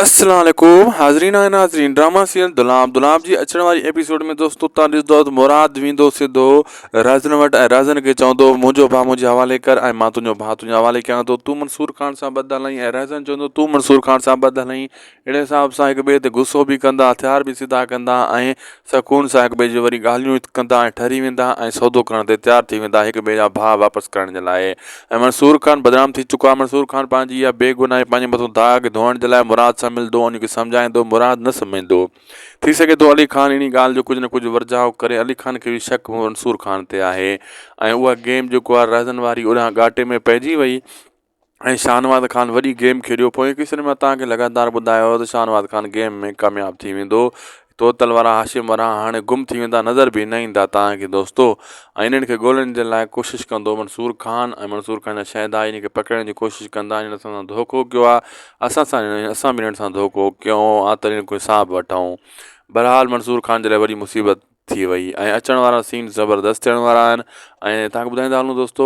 السلام عليڪم حاضرين ۽ ناظرين ڊراما سيريل دولاب دولاب جي اچڻ واري ايپيسوڊ ۾ دوستو تان ڏسندو ته مراد ويندو سڌو رازن وٽ ۽ رازن کي چوندو منهنجو ڀاء منهنجي حوالي ڪر ۽ مان تنهنجو ڀاء تنهنجي حوالي ڪيان ٿو تون منصور خان سان ٻڌل آهين ۽ رازن چوندو تون منصور خان سان ٻڌل آهين اهڙي حساب سان هڪ ٻئي تي غصو به ڪندا هٿيار به سڌا ڪندا ۽ سڪون سان هڪ ٻئي جون وري ڳالهيون ڪندا ۽ ٺري ويندا ۽ سودو ڪرڻ تي تيار ٿي ويندا هڪ ٻئي جا ڀاء واپس ڪرڻ جي لاء ۽ منصور خان بدنام ٿي چڪو آهي منصور خان پنهنجي اها بي گناهي پنهنجي مٿو داغ ڌوئڻ جي لاء مراد سان ملندو ان کي سمجهائيندو مراد نه سمجهندو ٿي سگهي ٿو علي خان انهي ڳالهه جو ڪجهه نه ڪجهه ورجاء ڪري علي خان کي به شڪ منصور خان تي آهي ۽ اها گيم جيڪو آهي رهزن واري اوڏانهن ڳاٽي ۾ پئجي وئي ۽ شاهنواز خان وڏي گيم کيڏيو پوئين قسطن ۾ توهان کي لڳاتار ٻڌايو هو ته شاهنواز خان گيم ۾ ڪامياب ٿي ويندو توتل وارا هاشم وارا هاڻي گم ٿي ويندا نظر به نه ايندا توهان کي دوستو ۽ انهن کي ڳولڻ جي لاء ڪوشش ڪندو منصور خان ۽ منصور خان جا شهدا انهن کي پڪڙڻ جي ڪوشش ڪندا انهن اسان سان ڌوڪو ڪيو آهي اسان سان اسان به انهن سان ڌوڪو ڪيو آهي ته انهن کان حساب وٺون بهرحال منصور خان جي لاء وڏي مصيبت ٿي وئي ۽ اچڻ وارا سين زبردست ٿيڻ وارا آهن ۽ توهان کي ٻڌائيندا هلون دوستو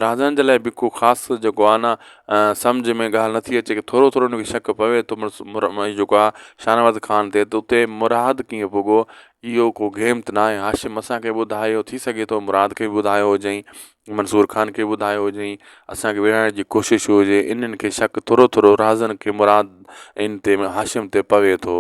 رازن جي لاء به ڪو خاص جيڪو آهي نه سمجهه ۾ ڳالهه نٿي اچي ڪي ٿورو ٿورو هن کي شڪ پوي ٿو جيڪو آهي شاهنواز خان تي ته اتي مراد ڪيئن پڳو اهو ڪو گيم ته ناهي هاشم اسان کي ٻڌايو ٿي سگهي ٿو مراد کي به ٻڌايو هجئين منصور خان کي ٻڌايو هجئين اسان کي وڙهائڻ جي ڪوشش هجي انهن کي شڪ ٿورو ٿورو رازن کي مراد ان تي هاشم تي پوي ٿو.